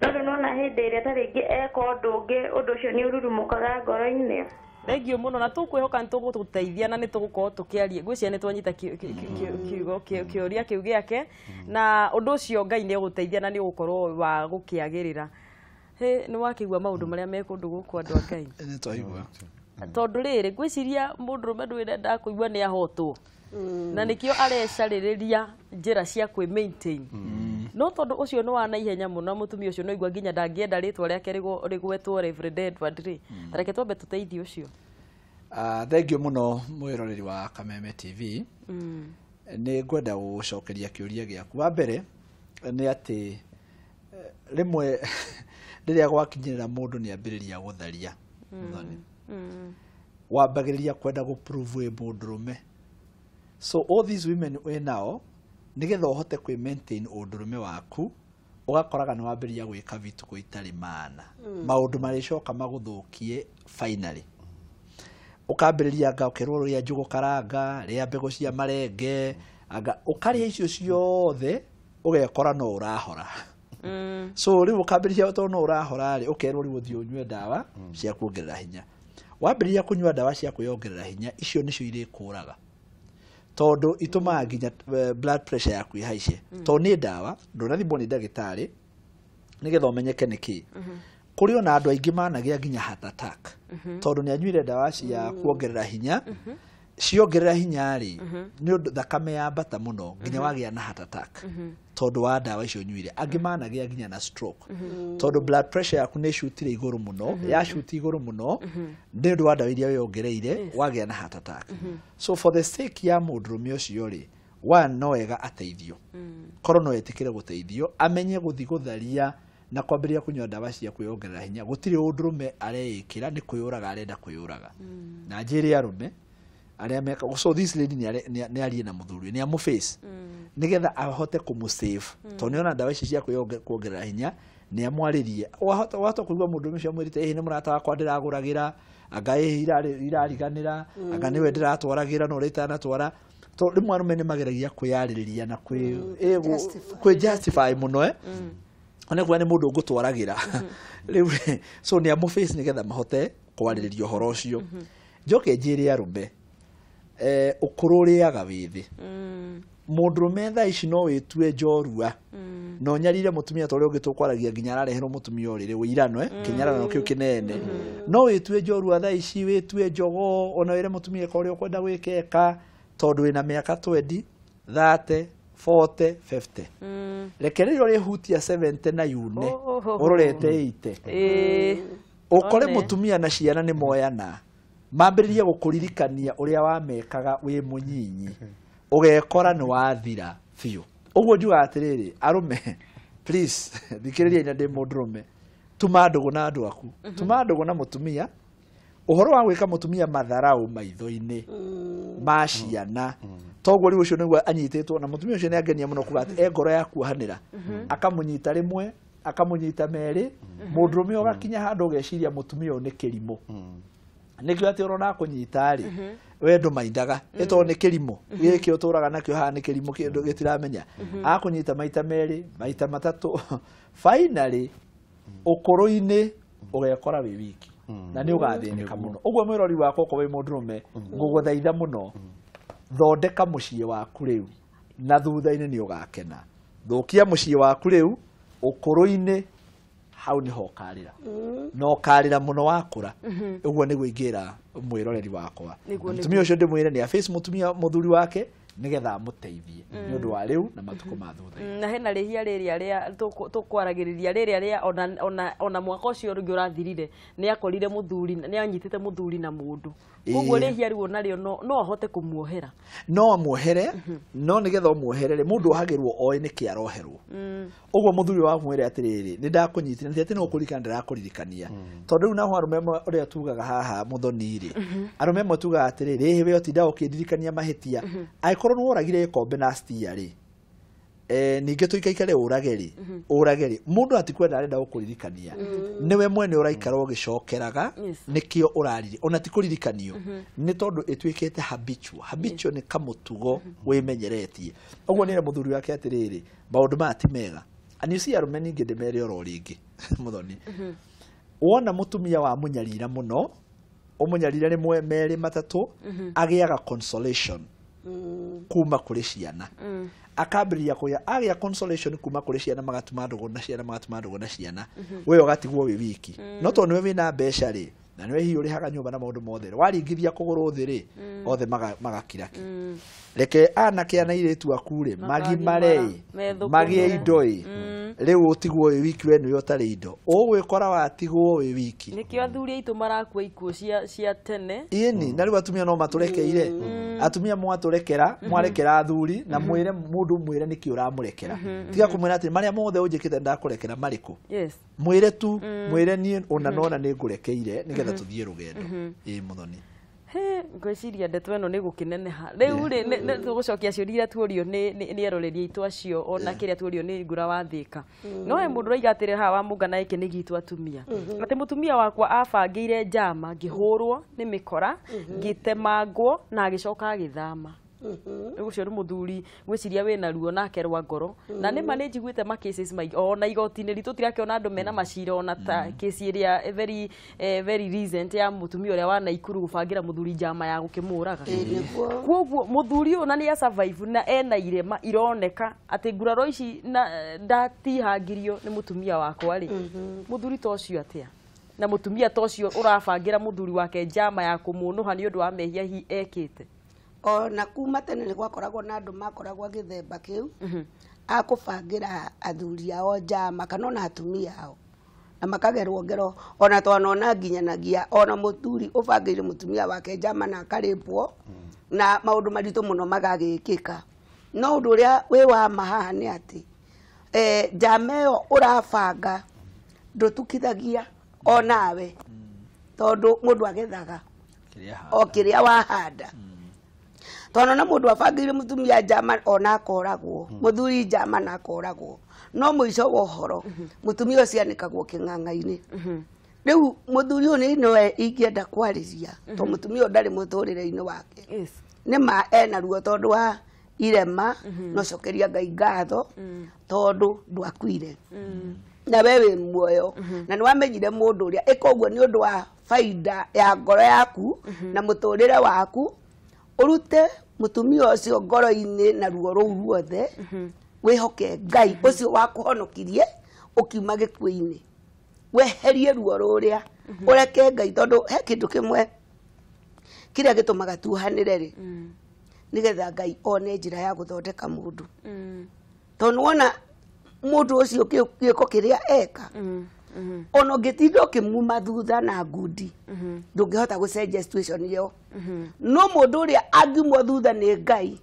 No rĩu nĩwona hĩndĩ ĩrĩa ta rĩngĩ eka ũndũ ũngĩ, ũndũ ũcio nĩ ũrurumũkaga ngoro-inĩ. Thengiũ mũno na tũkwĩhoka nĩ tũgũgũteithia na nĩ tũgũkorwo tũkĩaria. Ngwĩciria nĩ twanyita kiugo kĩũria kĩu gĩake na ũndũ ũcio Ngai nĩ egũteithia na nĩ ũgũkorwo wa gũkĩagĩrĩra. Hĩ, nĩ wakĩigua maũndũ marĩa me kũndũ gũkũ andũ a Ngai? Nĩ twaigua. Tondũ rĩrĩ ngwĩciria mũndũrũme ndũrenda kũigua nĩ ahotwo. Na nĩkĩo arecarĩrĩria njĩra cia kwĩ maintain. No tondũ ũcio nĩ wa naihenya mũno, mũtumia ũcio no igua nginya ndangĩenda rĩtwa rĩake rĩgwetwo Reverend Edward rĩ. Reke twambe tũteithie ũcio. Thengiũ mũno mwĩroreri wa Kameme TV. Nĩ ngwenda gũcokeria kĩũria gĩaku. Wa mbere nĩ atĩ rĩmwe rĩrĩa gwakinyĩrĩra mũndũ nĩ ambĩrĩria gũtharia. Wambagĩrĩria kwenda gũ prove wĩ mũndũrũme. So all these women wĩ nao nĩgetha ũhote kwĩ maintain ũndũrũme waku, ũgakoraga nĩ wambĩrĩria gwĩka vituko itarĩ maana. Maũndũ marĩcoka magũthũkie finally. Ũkambĩrĩria anga ũkerwo rĩa njũgũ karanga, rĩa mbegũ cia marenge, anga ũkarĩa icio ciothe ũgekora no ũrahora. So rĩu ũkambĩrĩria tondũ no ũrahora rĩ, ũkerwo rĩu ũthiĩ ũnyue ndawa cia kuongerera hinya. Wambĩrĩria kũnyua ndawa cia kwĩyongerera hinya, icio nĩcio irĩkũraga. Tondũ itũmaga nginya blood pressure yaku ĩhaice. Tondũ nĩ ndawa, ndũnathimwo nĩ ndagĩtarĩ nĩgetha ũmenyeke nĩ kĩ. Kũrĩ ona andũ aingĩ managĩa nginya heart attack. Tondũ nĩ anyuire ndawa cia kuongerera hinya. Ciongerera hinya rĩ, nĩ ũndũ thakame yambata mũno nginya wagĩa na heart attack. Tondũ wa ndawa icio ũnyuire. Angĩ managĩa nginya na stroke. Tondũ blood pressure yaku nĩ ĩcutire igũrũ mũno, yacuti igũrũ mũno, nĩ ũndũ wa ndawa iria wĩyongereire, wagĩa na heart attack. So for the sake ya mũndũrũme ũcio rĩ, one no wega ateithio. Korwo no etĩkĩre gũteithio, amenye gũthiĩ gũtharia na kwambĩrĩria kũnyua ndawa cia kwĩyongerera hinya. Gũtirĩ ũndũrũme areĩkĩra, nĩ kwĩyũraga arenda kwĩyũraga. Na njĩre arũme arĩa meka, so this lady nĩ arie na mũthuri, nĩ amũface nĩgetha ahote kũmũsave. Tondũ nĩ ona ndawa ici cia kuongerera hinya nĩ amwarĩrie. Wahota kũigua mũndũ ũcio amwĩrĩte, ĩhĩ nĩ mũrata wakwa ndĩragũragĩra, anga ĩhĩ irariganĩra, anga nĩwe ndĩratwaragĩra no ũrĩa itanatwara. Tondũ rĩmwe arũme nĩ mageragia kwĩyarĩrĩria na kwĩ justify mũno, Ona kuga nĩ mũndũ ngũtwaragĩra. Rĩu so nĩ amũface nĩgetha mahote kwarĩrĩria ũhoro ũcio. Njoke njĩre arũme, ũkũrũ ũrĩaga wĩthĩ. Mũndũrũme thaa ici no wĩtue njorua. Na ũnyarire mũtumia ta ũrĩa ũngĩ tũkwaragia nginya arareherwo mũtumia ũrĩrĩ wĩiranwe kĩnyarano kĩu kĩnene. No wĩtue njorua thaa ici, wĩtue njogoo, ona wĩre mũtumia ĩka ũrĩa ũkwenda gwĩka eka, tondũ wĩna mĩaka 20, 30, 40, 50. Reke rĩrĩa ũrĩhutia 70 na yune ũrorete 80, ũkore mũtumia na ciana nĩ moyana, mambĩrĩrie gũkũririkania ũrĩa wamekaga wĩ mũnyinyi, ũgekora nĩ wathira biũ. Ũguo njugaga atĩrĩrĩ, arũme, please thikĩrĩriai, na ndĩ mũndũrũme, tuma ndũgũ na andũ aku, tuma ndũgũ na mũtumia. Ũhoro wa gwĩka mũtumia matharau maitho-inĩ ma ciana, toguo rĩu ũcio nĩguo anyitĩtwo na mũtumia ũcio nĩ angenia mũno kuga atĩ e ngoro ya kuohanĩra, akamũnyita rĩmwe, akamũnyita merĩ. Mũndũrũme ũgakinya handũ ũgeciria mũtumia ũyũ nĩ kĩrimũ. Nĩkĩo atĩ ũrona akũnyita rĩ, we ndũmaindaga ĩ tondũ nĩ kĩrimũ gĩkĩ ũtũraga nakĩo haha, nĩ kĩrimũ kĩndũ gĩtiramenya. Akũnyita maita merĩ, maita matatũ, finally ũkũrũ-inĩ ũgekora wĩ wiki na nĩ ũgathĩnĩka mũno. Ũguo mwĩrori wakwa, okorwo wĩ mũndũrũme, ngũgũthaitha mũno, thondeka mũciĩ waku rĩu na thutha-inĩ nĩ ũgakena. Thũkia mũciĩ waku rĩu, ũkũrũ-inĩ hau nĩho ũkarĩra na ũkarĩra mũno wakũra. Ũguo nĩguo ingĩra mwĩroreri wakwa. Mũtumia ũcio ndĩmwĩre nĩ aface mũtumia mũthuri wake nĩgetha amũteithie nĩ ũndũ wa rĩu na matukũ ma thutha. Na hena rĩhia rĩrĩa rĩa tũkwaragĩrĩria rĩrĩa rĩa ona mwaka ũcio ũngĩ ũrathirire, nĩ akorire mũthuri nĩ anyitĩte mũthuri na mũndũ, koguo rĩhia rĩu onarĩo no ahote kũmuohera. No amuohere, no nĩgetha ũmuohere rĩ, mũndũ ohagĩrwo oĩ nĩkĩ aroherwo. Ũguo mũthuri wa mwĩre atĩrĩrĩ, nĩ ndakũnyitire, nĩ atĩ no ũkũririkana, ndĩrakũririkania, tondũ rĩu naho arũme amwe ũrĩa tugaga haha mũthoni rĩ, arũme amwe tugaga atĩrĩrĩ, ĩhĩ we ũtinda ũkĩndirikania mahĩtia, angĩkorwo nĩ woragire gĩkombe na stia rĩ, ningĩ tũikaikare ũrage rĩ, ũrage rĩ, mũndũ atikwenda, arenda gũkũririkania nĩwe mwene ũraikara ũgĩcokeraga. Nĩkĩo ũrarire ona ti kũririkanio, nĩ tondũ ĩtuĩkĩte habitual. Habitual nĩ kamũtugo wĩmenyeretie. Ũguo nĩre mũthuri wake atĩrĩrĩ, maũndũ maya ti mega. And you see, arũme ningĩ ndĩmere oro rĩngĩ, mũthoni, wona mũtumia wa mũnyarira mũno, ũmũnyarire rĩmwe, merĩ, matatũ, agĩaga consolation kuma kũrĩ ciana, akambĩrĩria kũgĩa agĩa consolation kuma kũrĩ ciana, magatuma ndũgũ na ciana, magatuma ndũgũ na ciana, we ũgatigwo wĩ wiki. No tondũ nĩwe wĩna mbeca rĩ, na nĩwe hihi ũrĩhaga nyũmba na maũndũ mothe rĩ, waringithia kũgũrũ thĩ rĩ, othe magakira ki. Reke anake ana airĩtu aku rĩ magimare ĩ, methũkũmĩre. Magĩe indo ĩ, rĩu ũtigwo wĩ wiki, we nĩwe ũtarĩ indo, ũgwĩkora watigwo wĩ wiki. Nĩkĩo athuri aitũ marakua ikuũ cia tene. Ĩni na rĩu atumia no matũrekeire. Atumia mwatũrekera, mwarekera athuri na mwĩre mũndũ, mwĩre nĩkĩ ũramũrekera. Tiga kũmwĩra atĩ marĩa mothe ũnjĩkĩte ndakũrekera marĩkũ. Mwĩre tu, mwĩre niĩ ona nona nĩ ngũrekeire nĩgetha tũthiĩ rũgendo. Ĩ mũthoni. He, ngwĩciria ndeto ĩno nĩ gũkĩneneha rĩu rĩ, tũgũcokia ciũria iria tuorio nĩ eroreri aitũ acio, ona kĩrĩa tuorio nĩ ngũra wa Thĩka. No he mũndũ ũraiga atĩrĩ haha wa mũngana, gĩkĩ nĩ gitũ atumia, atĩ mũtumia wakwa abangĩire njama, ngĩhũrwo nĩ mĩkora, ngĩtemangwo na agĩcoka agĩthama. Rĩu ũcio nĩ mũthuri ngwĩciria wĩna ruo nake rwa ngoro, na nĩ ma nĩ njiguĩte ma cases maingĩ ona igoti-inĩ ritũ tirakĩona andũ mena macira, ona ta kesi ĩrĩa very recent ya mũtumia ũrĩa wa Naikuru gũbangĩra mũthuri njama ya gũkĩmũraga. Nĩguo. Koguo mũthuri ũyũ na nĩ survive na ena irema ironeka atĩ nguraro ici na ndatihangirio nĩ mũtumia wakwa rĩ, mũthuri ta ũcio atĩa? Na mũtumia ta ũcio ũrabangĩra mũthuri wake njama ya kũmũnũha nĩ ũndũ wa mehia hi ekĩte. Ona kuma tene nĩ gwakoragwo na andũ makoragwo gĩthemba kĩu akũbangĩra athuri ao njama kana ona atumia ao na makagerwo ngero, ona twanona nginyanagia ona mũthuri ũbangĩire mũtumia wake njama na akarĩpwo na maũndũ maritũ mũno magagĩkĩka. No ũndũ ũrĩa wĩ wa ma haha nĩ atĩ njama ĩyo ũrabanga ndũtukithagia onawe, tondũ mũndũ agethaga kĩrĩa o kĩrĩa wahanda. Tondũ na mũndũ abangĩire mũtumia njama ona akoragwo, mũthuri njama na akoragwo, no mũico wa ũhoro mũtumia ũcio anĩkagwo kĩng'ang'a-inĩ. Rĩu mũthuri ũyũ nĩ nowe ingĩenda kwarĩria, tondũ mũtumia ũyũ ndarĩ mũtũrĩre-inĩ wake. Nĩ ma ena ruo tondũ wa irema, no cokeria Ngai ngatho tondũ ndwakuire na we wĩ muoyo na nĩ wamenyire mũndũ ũrĩa ĩka ũguo nĩ ũndũ wa baida ya ngoro yaku na mũtũrĩre waku. Ũrute mũtumia ũcio ngoro-inĩ na ruo rũu ruothe. Wĩhoke Ngai ũcio wakũhonokirie ũkiuma gĩkuũ-inĩ. Weherie ruo rũrĩa ũreke Ngai tondũ he kĩndũ kĩmwe kĩrĩa gĩtũmaga tuohanĩre rĩ nĩgetha Ngai one njĩra ya gũthondeka mũndũ. Tondũ wona mũndũ ũcio gĩko kĩrĩa eka ona ũngĩtinda ũkĩmuma thutha na ngundi ndũngĩhota gũcenjia situation ĩyo. No mũndũ ũrĩa angiumwo thutha nĩ Ngai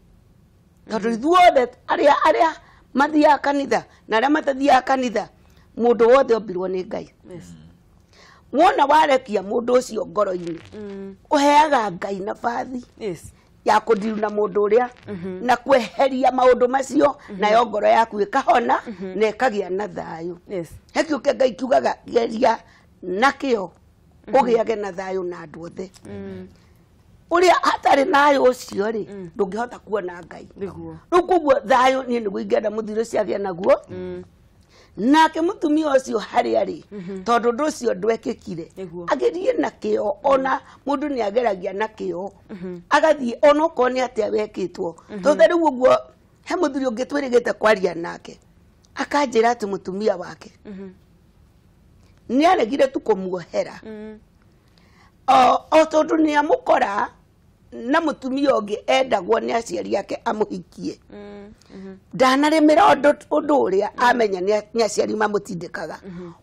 tondũ ithuothe arĩa mathiaga kanitha na arĩa matathiaga kanitha mũndũ wothe ombirwo nĩ Ngai. Wona warekia mũndũ ũcio ngoro-inĩ ũheaga Ngai nabathi ya kũndiruna mũndũ ũrĩa na kweheria maũndũ macio nayo ngoro yaku ĩkahona na ĩkagĩa na thayũ. He kiugo kĩa Ngai kiugaga geria nakĩo ũgĩage na thayũ na andũ othe. Ũrĩa hatarĩ thayũ ũcio rĩ ndũngĩhota kuona Ngai. Rĩu koguo thayũ niĩ nĩguo ingĩenda mũthuri ũcio agĩe naguo. Nake mũtumia ũcio harĩa rĩ tondũ ũndũ ũcio ndwekĩkire agerie na kĩo ona mũndũ nĩ ageragia na kĩo agathiĩ ona okorwo nĩ atĩa wekĩtwo. Tondũ rĩu ũguo he mũthuri ũngĩ twĩrĩgĩte kwaria nake akanjĩra atĩ mũtumia wake nĩ aregire tu kũmuohera o tondũ nĩ amũkora na mũtumia ũngĩ endagwo nĩ aciari ake amũhikie. Ndanarĩmĩra ũndũ ũrĩa amenya nĩ aciari mamũtindĩkaga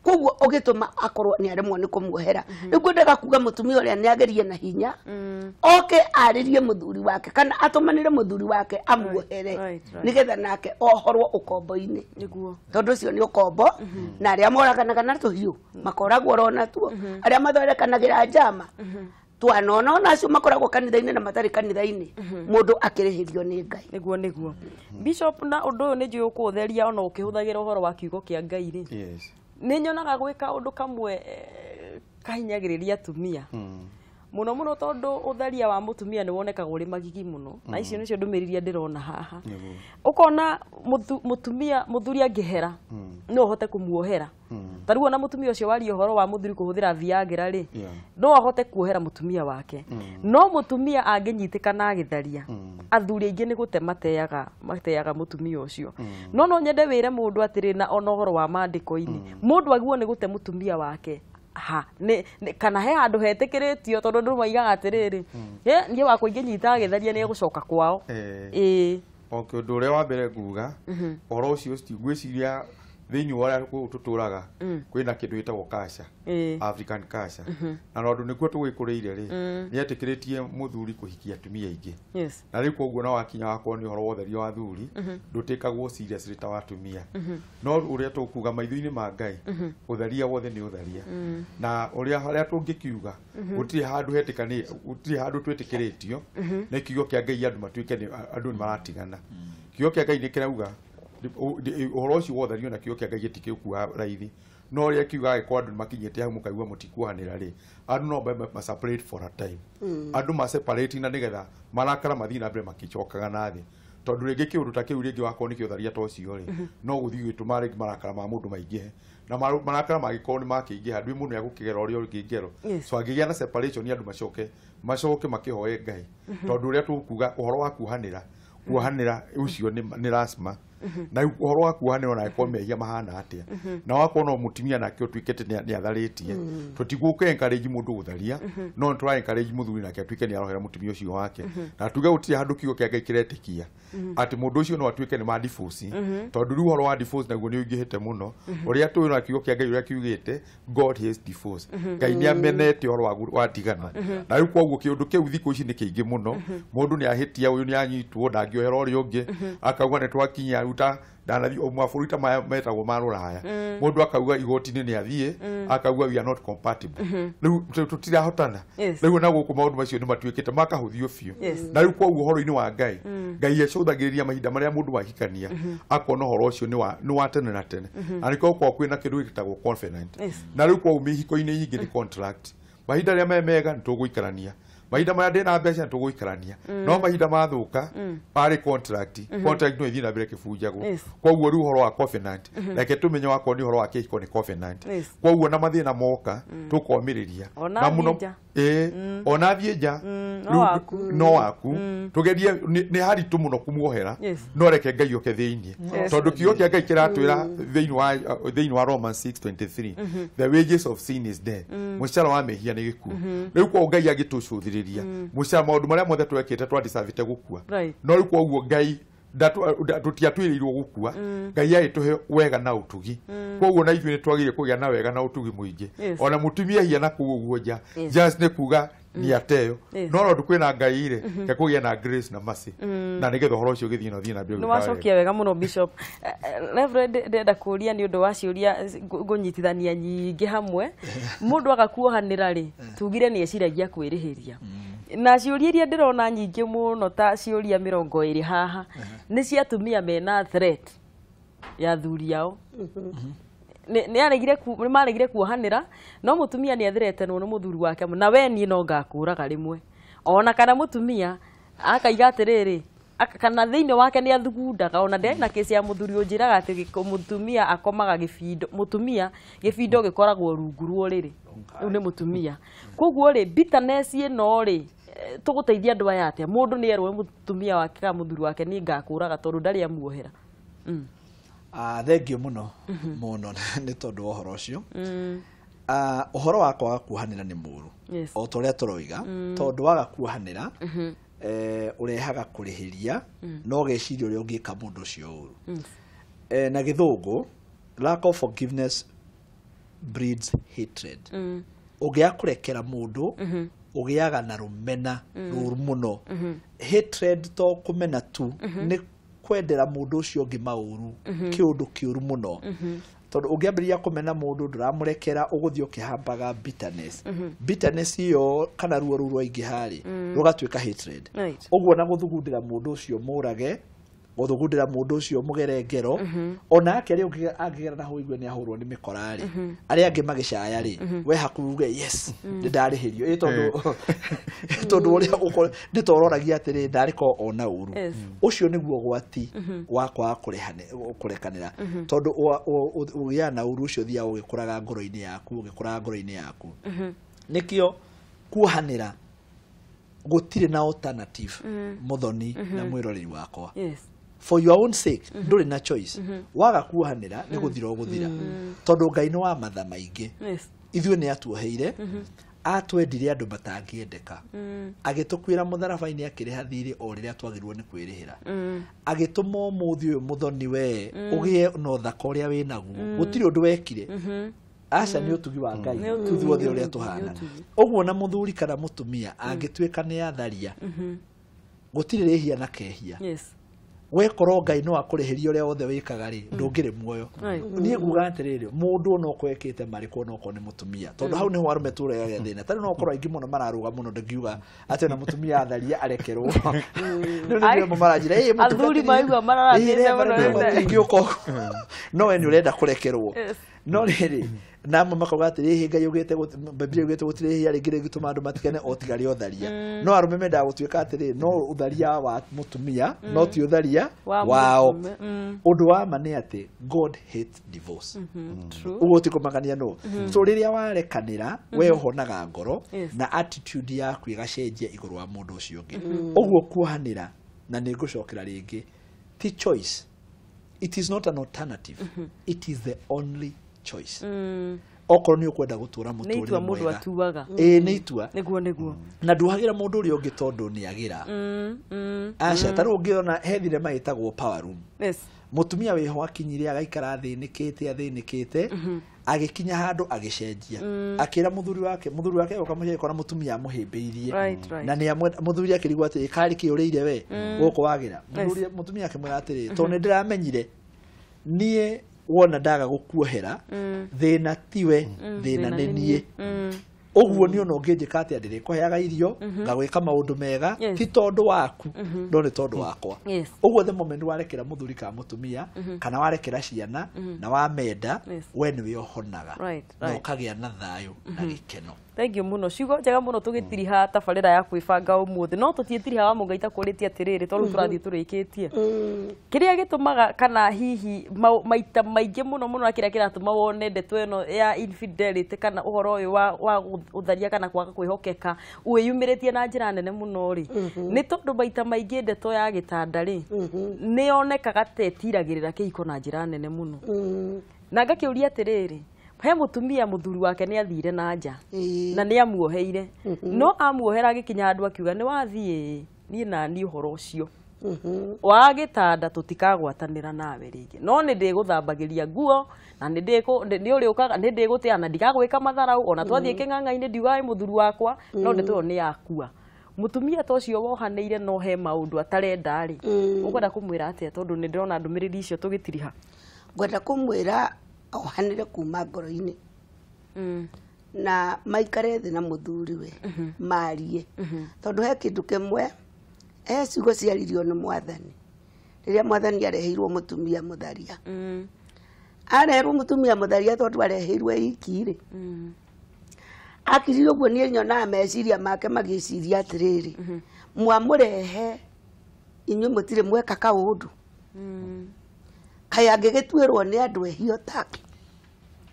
koguo ũgĩtũma akorwo nĩ aremwo nĩ kũmuohera. Rĩu ngwendaga kuga mũtumia ũrĩa nĩ agerie na hinya oke arĩrie mũthuri wake kana atũmanĩre mũthuri wake amuohere nĩgetha nake ohorwo ũkombo-inĩ tondũ ũcio nĩ ũkombo na arĩa moraganaga na tũhiũ makoragwo oro natuo arĩa mathondekanagĩra njama twanona ona acio makoragwo kanitha-inĩ na matarĩ kanitha-inĩ mũndũ akĩrĩhĩrio nĩ Ngai. Nĩguo nĩguo Bishop, na ũndũ ũyũ nĩ njũĩ ũkũũtheria ona ũkĩhũthagĩra ũhoro wa kiugo kĩa Ngai rĩ nĩ nyonaga gwĩka ũndũ kamwe kahinyagĩrĩria atumia mũno mũno tondũ ũtharia wa mũtumia nĩ wonekaga ũrĩ magigi mũno na icio nĩcio ndũmĩrĩri iria ndĩrona haha. Ũkona mũtumia mũthuri angĩhera no ũhote kũmuohera. Ta rĩu ona mũtumia ũcio waria ũhoro wa mũthuri kũhũthĩra Viagra rĩ no ahote kuohera mũtumia wake. No mũtumia angĩnyitĩkana agĩtharia athuri aingĩ nĩ gũte mateaga mũtumia ũcio. No nyende wĩre mũndũ atĩrĩ na ona ũhoro wa maandĩko-inĩ mũndũ agĩrĩirwo nĩ gũte mũtumia wake ha kana he handũ hetĩkĩrĩtio tondũ andũ maigaga atĩrĩrĩ niĩ wakwa ingĩnyita agĩtharia nĩ egũcoka kwao. Okay, ũndũ ũrĩa wa mbere nguga ũhoro ũcio ngwĩciria thĩinĩ wa ũrĩa tũtũraga kwĩna kĩndũ gĩtagwo culture, African culture, na tondũ nĩkuo tũgĩkũrĩire rĩ nĩ etĩkĩrĩtie mũthuri kũhikia atumia aingĩ. Na rĩu koguo na wakinya wakorwo nĩ ũhoro wa ũtheria wa athuri ndũtĩkagwo seriously ta wa atumia. No ũrĩa tũkuga maitho-inĩ ma Ngai ũtheria wothe nĩ ũtheria. Na ũrĩa harĩa tũngĩkiuga gũtirĩ handũ hetĩkanĩ gũtirĩ handũ twĩtĩkĩrĩtio nĩ kiugo kĩa Ngai andũ matuĩke andũ nĩ maratigana. Kiugo kĩa Ngai nĩ kĩrauga ũhoro ũcio wa ũtheria na kiugo kĩa Ngai gĩtikĩũkua raithi. No ũrĩa kiuga agĩkorwo andũ nĩmakinyĩte hau mũkaigua mũtikuohanĩra rĩ andũ no ma separate for a time. Andũ ma separate na nĩgetha marakara mathiĩ na mbere makĩcokaga na thĩ tondũ rĩngĩ kĩũndũ ta kĩu rĩngĩ wakorwo nĩ kĩũtharia ta ũcio rĩ no gũthiĩ gũgĩtũma rĩngĩ marakara ma mũndũ maingĩhe na marakara mangĩkorwo nĩ makĩingĩha ndwĩ mũndũ nĩegũkĩgera ũrĩa ũngĩ ngero. So angĩgĩa na separation andũ macoke makĩhoe Ngai tondũ ũrĩa tũkuga ũhoro wa kuohanĩra kuohanĩra ũcio nĩ lazima. Na ũhoro wa kuohanĩra ona angĩkorwo mehia mahana atĩa na wakorwo no mũtumia nake ũtuĩkĩte nĩ atharĩtie tũtigũka encourage mũndũ gũtharia no nĩ tũra encourage mũthuri nake atuĩke nĩ arohera mũtumia ũcio wake na tuge gũtirĩ handũ kiugo kĩa Ngai kĩretĩkia atĩ mũndũ ũcio no atuĩke nĩ ma divorce tondũ rĩu ũhoro wa divorce naguo nĩ ũingĩhĩte mũno. Ũrĩa tũĩ na kiugo kĩa Ngai ũrĩa kiugĩte God hates divorce. Ngai nĩ amenete ũhoro wa ndigano na rĩu koguo kĩũndũ kĩu thikũ ici nĩ kĩingĩ mũno. Mũndũ nĩ ahĩtia ũyũ nĩ anyitwo ndangĩohera ũrĩa ũngĩ akauga nĩ twakinya ruta ndanathiĩ mabũrũri ta maya metagwo ma rũraya mũndũ akauga igoti-inĩ nĩ athiĩ akauga we are not compatible. Rĩu tũtirahotana. Rĩu na gũkũ maũndũ macio nĩ matuĩkĩte makahũthio biũ. Na rĩu koguo ũhoro-inĩ wa Ngai Ngai acũthagĩrĩria mahinda marĩa mũndũ ahikania akona ũhoro ũcio nĩ wa tene na tene na nĩkĩo gũkoragwo kwĩna kĩndũ gĩtagwo covenant. Na rĩu koguo mĩhiko-inĩ nyingĩ nĩ contract mahinda arĩa me mega nĩ tũgũikarania Mahinda maya ndĩna mbeca nĩtũgũikarania, no mahinda mathũka arĩ contract, contract no ĩthiĩ na mbere ĩkĩbunjagwo. Koguo rĩu ũhoro wa covenant, reke tũmenye wakorwo nĩ ũhoro wa kĩhiko nĩ covenant. Koguo na mathĩna moka tũkomĩrĩria na mũno ona thiĩ nja no waku tũgerie. Nĩ haritũ mũno kũmuohera, no reke Ngai oke thĩinĩ, tondũ kiugo kĩa Ngai kĩratwĩra thĩinĩ wa Romans 6:23, the wages of sin is death, mũcara wa mehia nĩ gĩkuũ. Rĩu koguo Ngai angĩtũcũthĩrĩria mũcara maũndũ marĩa mothe twekĩte twadicavĩte gũkua, no rĩu koguo Ngai tũtiatwĩrĩirwo gũkua, Ngai agĩtũhe wega na ũtugi. Koguo na ithuĩ nĩtwagĩrĩire kũgĩa na wega na ũtugi mũingĩ. Ona mũtumia hiana kũu ũguo nja, just nĩ kuga nĩ ateyo, no tondũ kwĩna Ngai rĩ, ke kũgĩa na grace na mercy, na nĩgetha ũhoro ũcio ũgĩthiĩ na ũthiĩ na mbere. Nĩ wacokia wega mũno Bishop. Reverend, ndĩrenda kũũria nĩ ũndũ wa ciũria ngũnyitithania nyingĩ hamwe. Mũndũ agakuohanĩra rĩ, tugire nĩ eciragia kwĩrĩhĩria, na ciũria iria ndĩrona nyingĩ mũno ta ciũria 20 haha nĩ cia atumia mena threat ya athuri ao. Nĩ maregire kuohanĩra, no mũtumia nĩ athiretenwo nĩ mũthuri wake, na we niĩ no ngakũraga rĩmwe. Ona kana mũtumia akaiga atĩrĩrĩ, kana thĩinĩ wake nĩ athugundaga. Ona ndĩrĩ na kĩci ya mũthuri ũnjĩraga atĩ mũtumia akomaga gĩbindo, mũtumia gĩbindo gĩkoragwo rungu rwa ũrĩrĩ, rĩu nĩ mũtumia. Koguo rĩ, bitterness ĩno rĩ, tũgũteithia andũ aya atĩa? Mũndũ nĩ erwo mũtumia wake kana mũthuri wake niĩ ngakũraga tondũ ndarĩ amuohera. Thengio mũno mũno nĩ tondũ wa ũhoro ũcio. Ũhoro wa kwaga kuohanĩra nĩ mũũru, o ta ũrĩa tũroiga, tondũ waga kuohanĩra ũrehaga kũrĩhĩria, no ũgeciria ũrĩa ũngĩka mũndũ ũcio ũru. Na gĩthũngũ, lack of forgiveness breeds hatred. Ũngĩaga kũrekera mũndũ, ũgĩaga na rũmena rũru mũno. Hatred to kũmena tu, nĩ kwendera mũndũ ũcio ũngĩ maũru, kĩũndũ kĩũru mũno. Tondũ ũngĩambĩrĩria kũmena mũndũ ndũramũrekera, ũgũthiĩ ũkĩhambaga bitterness. Bitterness ĩyo kana ruo rũu rwaingĩha rĩ, rũgatuĩka hatred. Ũguo na gũthugundĩra mũndũ ũcio mũrage, gũthugundĩra mũndũ ũcio mũgere ngero, ona ake arĩa angĩgera na hau igue nĩ ahũrwo nĩ mĩkora rĩ, arĩa angĩ magĩcaya rĩ, we hakuhĩ uge yes, nĩ ndarĩhĩrio. Tondũ ũrĩa nĩ tororagia atĩrĩ, ndarĩ ko ona ũru. Ũcio nĩguo ũgwati wa kwaga kũrekanĩra, tondũ ũgĩaga na ũru ũcio ũthiaga ũgĩkũraga ngoro-inĩ yaku, ũgĩkũraga ngoro-inĩ yaku. Nĩkĩo kuohanĩra gũtirĩ na alternative, mũthoni na mwĩroreri wakwa. For your own sake, ndũrĩ na choice. Waga kuohanĩra nĩ gũthira ũgũthira, tondũ Ngai nĩ wa matha maingĩ. Ithuĩ nĩ atuoheire, atwendire andũ matangĩendeka, agĩtũkuĩra mũtharaba-inĩ, akĩrĩha thirĩ o rĩrĩa twagĩrĩirwo nĩ kwĩrĩhĩra, agĩtũma ũmũthĩ ũyũ mũthoni we ũgĩe na ũthaka ũrĩa wĩ naguo. Gũtirĩ ũndũ wekire, aca nĩ ũtugi wa Ngai ithuothe ũrĩa tũhana. Ũguo na mũthuri kana mũtumia angĩtuĩka nĩ atharia, gũtirĩ rĩhia na kehia. Wekorwo Ngai no akũrĩhĩria ũrĩa wothe wĩkaga rĩ, ndũngĩrĩ muoyo. Niĩ nguga atĩrĩrĩ, mũndũ ona okorwo ekĩte marĩkũ, ona okorwo nĩ mũtumia, tondũ hau nĩho arũme tũrehaga thĩna. Tarĩu no okorwo aingĩ mũno mararũga mũno, ndingiuga atĩ ona mũtumia atharia arekerwo. Rĩu nĩ maranjĩra, athuri maigua mararatĩte mũno, ingĩũka no we nĩ ũrenda kũrekerwo. No rĩrĩ, na amwe makauga atĩrĩ, Ngai yugĩte, Biblia yugĩte gũtirĩ ihia rĩngĩ rĩngĩtũma andũ matigane o tiga rĩa ũtharia. No arũme mendaga gũtuĩka atĩrĩ, no ũtharia wa mũtumia, no ti ũtharia wao. Ũndũ wa ma nĩ atĩ God hates divorce. Ũguo ti kũmakania no. So rĩrĩa warekanĩra, we ũhonaga ngoro na attitude yaku ĩgacenjia igũrũ wa mũndũ ũcio ũngĩ. Ũguo kuohanĩra, na nĩ ngũcokera rĩngĩ, ti choice. It is not an alternative. It is the only choice. Okorwo nĩ ũkwenda gũtũra mũtũrĩre mwega, atuaga. Ĩĩ nĩ itua. Nĩguo nĩguo. Na nduhagĩra mũndũ ũrĩa ũngĩ tondũ nĩ agĩra. Aca, ta rĩu ũngĩona he thinema ĩtagwo Power Room. Mũtumia wĩho akinyire agaikara athĩnĩkĩte, agĩkinya handũ agĩcenjia, akĩra mũthuri wake, agoka mũciĩ agĩkora mũtumia amũhĩmbĩirie. Na nĩ mũthuri akĩrigwo atĩrĩ, karĩ kĩ ũrĩire we gũkũ wagĩra. Mũtumia akĩmwĩra atĩrĩ, tondũ nĩ ndĩramenyire niĩ wona ndaga gũkuohera, thĩna tiwe, thĩna nĩ niĩ. Ũguo nĩ ona ũngĩnjĩka atĩa, ndĩrĩkũheaga irio, ngagwĩka maũndũ mega, ti tondũ waku, no nĩ tondũ wakwa. Ũguo the moment warekera mũthuri kana mũtumia, kana warekera ciana, na wamenda, we nĩwe ũhonaga, na ũkagĩa na thayũ na gĩkeno. Thank you muno. Ciugo njega muno tugitiriha tabarĩra ya kwĩbanga ũmũthĩ. No tũtiĩtiriha wa Mũngai takũrĩtie atĩrĩrĩ tondũ tũrathiĩ tũrĩkĩtie. Kĩrĩa gĩtũmaga kana hihi maita maingĩ mũno mũno na kĩrĩa kĩratũma wone ndeto ĩno ya infidelity kana ũhoro ũyũ wa ũtharia kana kwaga kwĩhokeka wĩyumĩrĩtie na njĩra nene mũno rĩ, nĩ tondũ maita maingĩ ndeto ya gĩtanda rĩ nĩ yonekaga ta ĩtiragĩrĩra kĩhiko na njĩra nene mũno. Na ngakĩũria atĩrĩrĩ, he mũtumia mũthuri wake nĩ athire na nja na nĩ amuoheire, no amuohera agĩkinya handũ akiuga nĩ wathiĩ niĩ na niĩ ũhoro ũcio wa gĩtanda tũtikagwatanĩra nawe rĩngĩ, no nĩ ndĩgũthambagĩria nguo na nĩ ũrĩũkaga nĩ ndĩgũtĩa na ndigagwĩka matharau ona twathiĩ kĩng'ang'a-inĩ ndiugaga wĩ mũthuri wakwa, no ndeto ĩyo nĩ yakua. Mũtumia ta ũcio wohanĩire no he maũndũ atarenda rĩ, ũkwenda kũmwĩra atĩa tondũ nĩ ndĩrona ndũmĩrĩri icio tũgĩtiriha? Ngwenda kũmwĩra ohanĩre kuma ngoro-inĩ na maikare thĩ na mũthuriwe marie, tondũ he kĩndũ kĩmwe, he ciugo ciaririo nĩ Mwathani rĩrĩa Mwathani areheirwo mũtumia mũtharia. Areherwo mũtumia mũtharia tondũ areheirwo iki rĩ, akirire ũguo niĩ nyonaga meciria make magĩciria atĩrĩrĩ, mwamũrehe inyuĩ mũtirĩ mweka kaũndũ, kaĩ angĩgĩtuĩrwo nĩ andũ ehio take,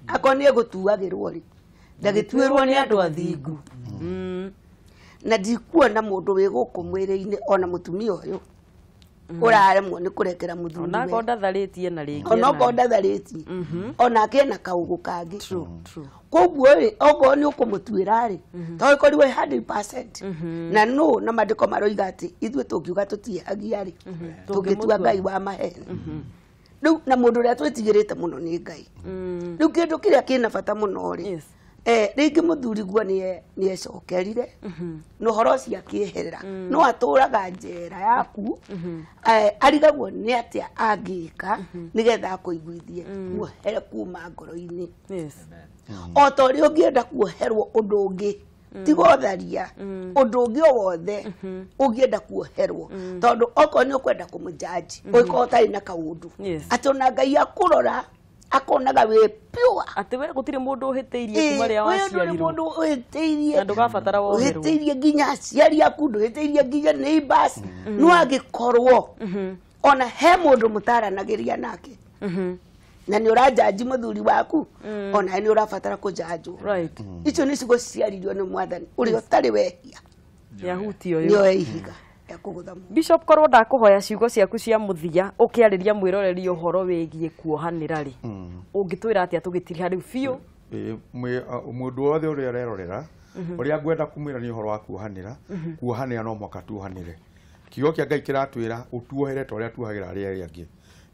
akorwo nĩ egũtuagĩrwo rĩ, ndagĩtuĩrwo nĩ andũ athingu. Na ndikuona mũndũ wĩ gũkũ mwĩrĩ-inĩ ona mũtumia ũyũ ũraremwo nĩ kũrekera mũthuri we, onakorwo ndatharĩtie na rĩngĩ, onakorwo ndatharĩtie, onake ena kaũgũ kangĩ. Koguo rĩ, okorwo nĩ ũkũmũtuĩra rĩ, to ĩkorirwo 100% na no na maandĩko maroiga atĩ ithuĩ tũngiuga tũtiĩhagia rĩ, tũngĩtua Ngai wa maheni. Rĩu na mũndũ ũrĩa twĩtigĩrĩte mũno nĩ Ngai. Rĩu kĩndũ kĩrĩa kĩna bata mũno rĩ, rĩngĩ mũthuri guo nĩ ecokerire na ũhoro ũcio akĩeherera, no atũraga njera yaku, arigagwo nĩ atĩa angĩka nĩgetha akũiguithie, muohere kuma ngoro-inĩ. O ta ũrĩa ũngĩenda kuoherwo ũndũ ũngĩ, tiga ũtharia, ũndũ ũngĩ o wothe ũngĩenda kuoherwo, tondũ okorwo nĩ ũkwenda kũmũjanji ũgĩkorwo ũtarĩ na kaũndũ, atĩ ona Ngai akũrora akonaga wĩ pure, atĩ we gũtirĩ mũndũ ũhĩtĩirie kuma rĩrĩa waciarirwo, mũndũ ũhĩtĩirie na ndũgabatara woherwo, ũhĩtĩirie nginya aciari aku, ndũhĩtĩirie nginya neighbors. No angĩkorwo ona he mũndũ mũtaranagĩria nake na nĩ ũranjanji mũthuri waku, ona nĩ ũrabatara kũjanjwo. Icio nĩ ciugo ciaririo nĩ Mwathani ũrĩa ũtarĩ wehia, nĩahutio ũyũ nĩoe ihiga. Bishop, korwo ndakũhoya ciugo ciaku cia mũthia ũkĩarĩria mwĩroreri ũhoro wĩgiĩ kuohanĩra rĩ, ũngĩtwĩra atĩa tũgĩtiriha rĩu biũ? Mũndũ wothe ũrĩa ũrerorera, ũrĩa ngwenda kũmwĩra nĩ ũhoro wa kuohanĩra. Kuohanĩra no mũhaka tuohanĩre. Kiugo kĩa Ngai kĩratwĩra ũtuohere ta ũrĩa tuohagĩra arĩa angĩ,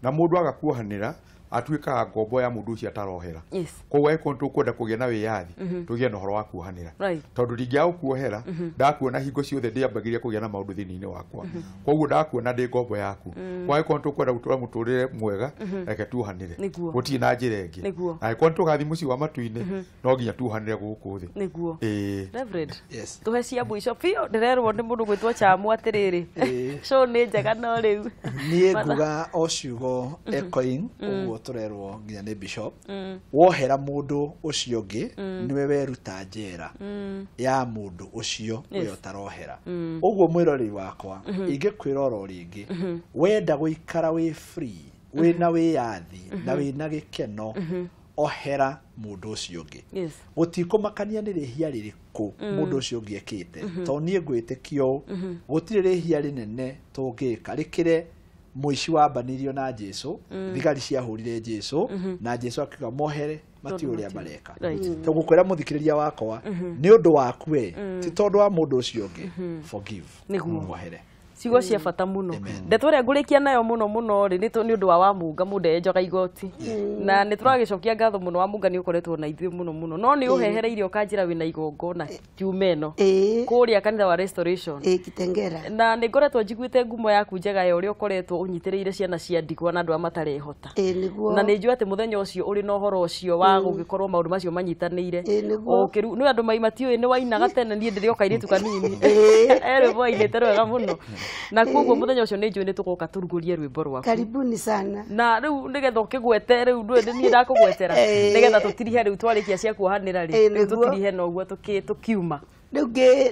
na mũndũ aga kuohanĩra atuĩkaga ngombo ya mũndũ ũcio atarohera. Koguo angĩkorwo nĩtũkwenda kũgĩa na wĩyathi, tũgĩe na ũhoro wa kuohanĩra, tondũ ndingĩaga gũkuohera ndakuona hingo ciothe ndĩambagĩrĩria kũgĩa na maũndũ thĩinĩ wakwa, koguo ndakuona ndĩ ngombo yaku. Kwa angĩkorwo nĩtũkwenda gũtũra mũtũrĩre mwega, reke tuohanĩre, gũtirĩ na njĩra ĩngĩ. Na angĩkorwo nĩtũgathiĩ mũciĩ wa matu-inĩ, no nginya tuohanĩre gũkũ thĩ. Reverend, tũhe cia mũico biũ. Ndĩrerwo nĩ mũndũ gwĩtwo Chamu atĩrĩrĩ, show nĩ njega no rĩu niĩ nguga o ciugo echoing ũguo tũrerwo nginya nĩ Bishop, wohera mũndũ ũcio ũngĩ nĩwe weruta njera ya mũndũ ũcio ũrĩa ũtarohera. Ũguo mwĩroreri wakwa, ingĩkwĩra oro rĩngĩ, wenda gũikara wĩ free, wĩna wĩyathi na wĩna gĩkeno, ohera mũndũ ũcio ũngĩ. Gũtikũmakania nĩ rĩhia rĩrĩkũ mũndũ ũcio ũngĩ ekĩte, tondũ niĩ ngwĩtĩkia ũũ, gũtirĩ rĩhia rĩnene tũngĩka rĩkĩre mũici wambanirio na Jesu, thigari ciahũrire Jesu, na Jesu akiuga mohere matiũĩ ũrĩa mareka. Tũgũkwĩra mũthikĩrĩria wakwa, nĩ ũndũ waku we, ti tondũ wa mũndũ ũcio ũngĩ, forgive, muohere. Ciugo cia bata mũno. Ndeto ĩrĩa ngũrĩkia nayo mũno mũno rĩ, nĩ ũndũ wa Wamunga mũndũ enjoga igoti, na nĩ tũragĩcokia ngatho mũno Wamunga nĩ ũkoretwo na ithuĩ mũno mũno, no nĩ ũhehereirie ũkanjĩra wĩna igongona kiumia ĩno kũrĩa kanitha wa Restoration Kitengera, na nĩ ngoretwo njiguĩte ngumo yaku njega ya ũrĩa ũkoretwo ũnyitĩrĩire ciana cia ndigwa na andũ arĩa matarehota, na nĩ njũĩ atĩ mũthenya ũcio ũrĩ na ũhoro ũcio wa gũgĩkorwo maũndũ macio manyitanĩire. Nĩ andũ mai matiũĩ nĩ wainaga tene, niĩ ndĩrĩ o kairĩtu kanini, e rwĩmbo wainĩte rwega mũno. Na koguo muthenya ucio nĩ njũĩ nĩ tũgoka tũrugũrie rwĩmbo rwaku. Karibuni sana. Na rĩu nĩgetha ũkĩgwete rĩu ndũĩ nĩ niĩ ndakũgwetera nĩgetha tũtirihe rĩu twarĩkia cia kuohanĩra rĩ rĩu tũtirihe na ũguo tũkiuma. Rĩu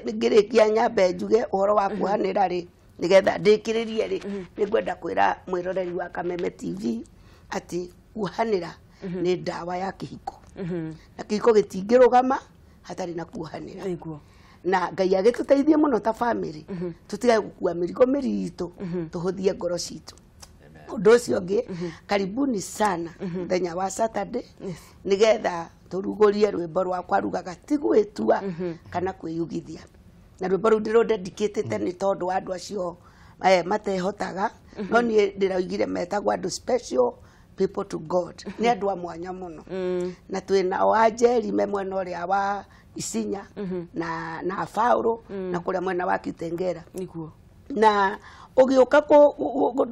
ngĩrĩkia nyambe njuge ũhoro wa kuohanĩra rĩ nĩgetha ndĩkĩrĩrie rĩ nĩngwenda kwĩra mwĩroreri wa Kameme TV atĩ kuohanĩra nĩ ndawa ya kĩhiko. Na kĩhiko gĩtingĩrũgama hatarĩ na kuohanĩra. Na Ngai agĩtũteithie mũno ta family tũtigage gũkua mĩrigo mĩritũ tũhũthie ngoro citũ. Ũndũ ũcio ũngĩ, karibuni sana mũthenya wa Saturday nĩgetha tũrugũrie rwĩmbo rwakwa rugaga ti gwĩtua kana kwĩyugithia. Na rwĩmbo rũu ndĩrũdedicatĩte nĩ tondũ wa andũ acio matehotaga, no niĩ ndĩraugire metagwo andũ special people to God. Nĩ andũ a mwanya mũno. Na twĩna o Anjeri me mwena ũrĩa wa Isinya na Fauro na kũrĩa mwena wa Kitengera. Nĩguo. Na ũgĩũka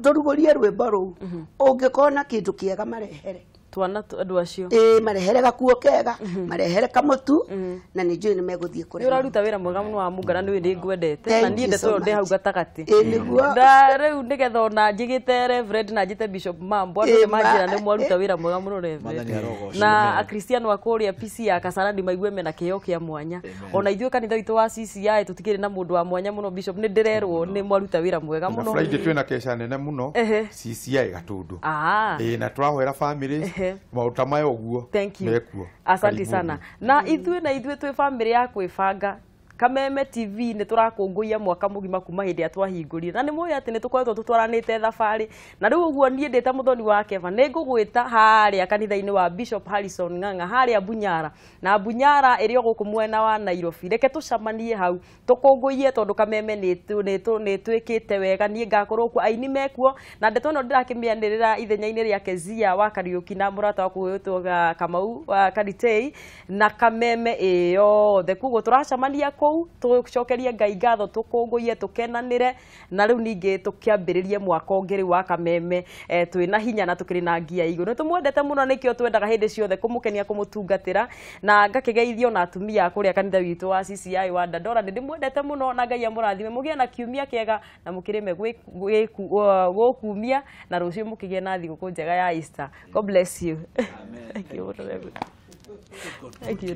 tũrugũrie rwĩmbo rũu ũngĩkorwo na kĩndũ kĩega marehere twana andũ acio. Ĩĩ, marehere gakuo kega, marehere kamũtu na nĩ njũĩ nĩ megũthiĩ kũrĩa. Nĩ ũraruta wĩra mwega mũno wa Mũngana, nĩ nĩ ngwendete na niĩ ndeto ĩyo ndĩ hau gatagatĩ. Ĩĩ nĩguo. Na rĩu nĩgetha ona njĩgĩte Reverend na njĩte Bishop Mambo andũ nĩ manjĩra nĩ mwaruta wĩra mwega mũno Reverend. Na Akristiano a kũrĩa PC ya Kasarani maigue mena kĩheo kĩa mwanya. Ona ithuĩ kanitha witũ wa CCI tũtikĩrĩ na mũndũ wa mwanya mũno Bishop, nĩ ndĩrerwo nĩ mwaruta wĩra mwega mũno. Friday twĩna keca nene mũno CCI Gatũndũ. Ĩĩ, na tũrahoera family maũndũ ta maya ũguo. Thank you. Asante sana. Na ithuĩ na ithuĩ twĩ family ya kwĩbanga. Kameme TV nĩ tũrakũngũiya mwaka mũgima kuma hĩndĩ ĩrĩa twahingũrire. Na nĩ mũĩ atĩ nĩ tũkoretwo tũtwaranĩte thabarĩ. Na rĩu ũguo niĩ ndĩ ta mũthoni wa Keba nĩ ngũgwĩta harĩa kanitha-inĩ wa Bishop Harrison Ng'ang'a harĩa Bunyara. Na Bunyara ĩrĩ o gũkũ mwena wa Nairobi. Reke tũcemanie hau tũkũngũiye tondũ Kameme nĩ twĩkĩte wega. Niĩ ngakorwo kuo, aini mekuo. Na ndeto ĩno ndĩrakĩmĩanĩrĩra ithenya-inĩ rĩa Kezia wa Kariũki na mũrata wakwa wĩtwo Kamau wa Karitei na Kameme ĩyothe. Koguo tũracemania kũu tũcokerie Ngai ngatho, tũkũngũiye, tũkenanĩre na rĩu ningĩ tũkĩambĩrĩrie mwaka ũngĩ rĩu wa Kameme twĩna hinya na tũkĩrĩ na ngia igũrũ. Nĩ tũmwendete mũno, nĩkĩo twendaga hĩndĩ ciothe kũmũkenia, kũmũtungatĩra na ngakĩgeithio na atumia a kũrĩa kanitha witũ wa CCI wa Dandora. Nĩ ndĩmwendete mũno na Ngai amũrathime, mũgĩe na kiumia kĩega na mũkĩrĩme gũkumia na rũciũ mũkĩgĩe na thigũkũ njega ya Easter. God bless you. Amen. Thank you. Thank you.